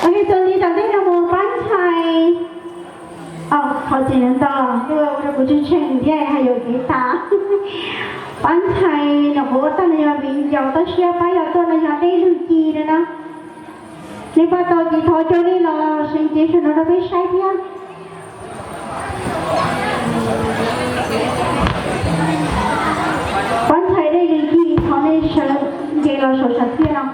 Ok, tus li tom ntej no mus pab ntxhais. Qhov tseem neeg ntau, ua rau kuv tseem tsheej thiab hais yuam kev tas. Pab ntxhais nyuam qhuav ua tag no yog viv ncaus, tab sis pab yog tuaj no yog Dej Lwg Ci no na. Nej pab tau ces thov coj nej los seev cev saum no rau peb saib thiab. Pab ntxhais Dej Lwg Ci, thov nej sawv nce los saum sam thiaj no.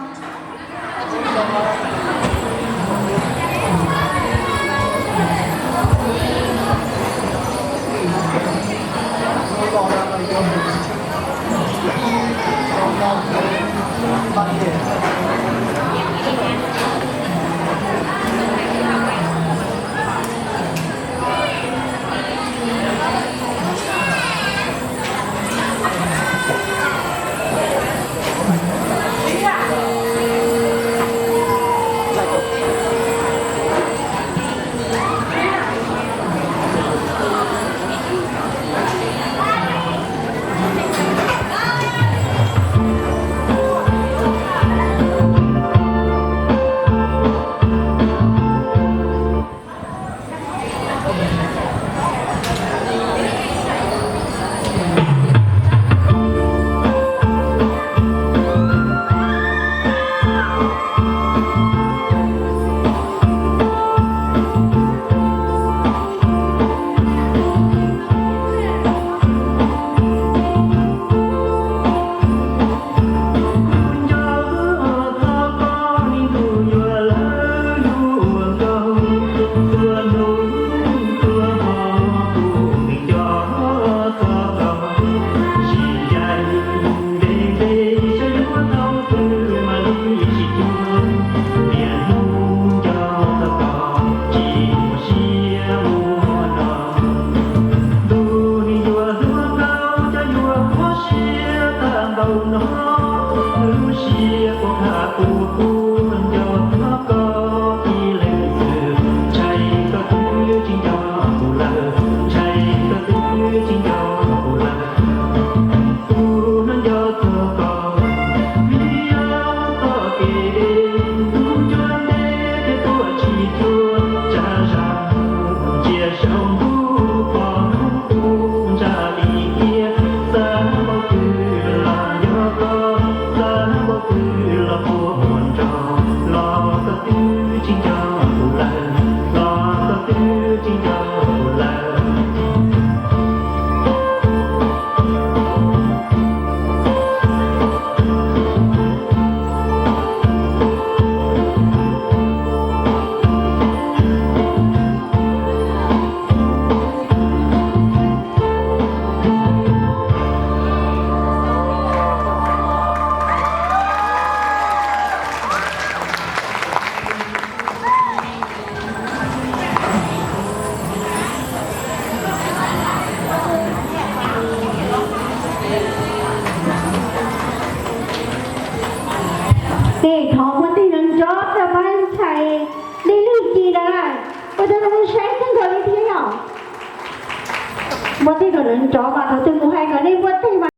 Tej thov muaj tej no nrov rau pab ntxhais Dej Lwg Ci na, ua rau lawv saib kawg nkaus li thiab yom. Muaj tej no nrov mas thaum twg kuv hais kom nej muaj tej mas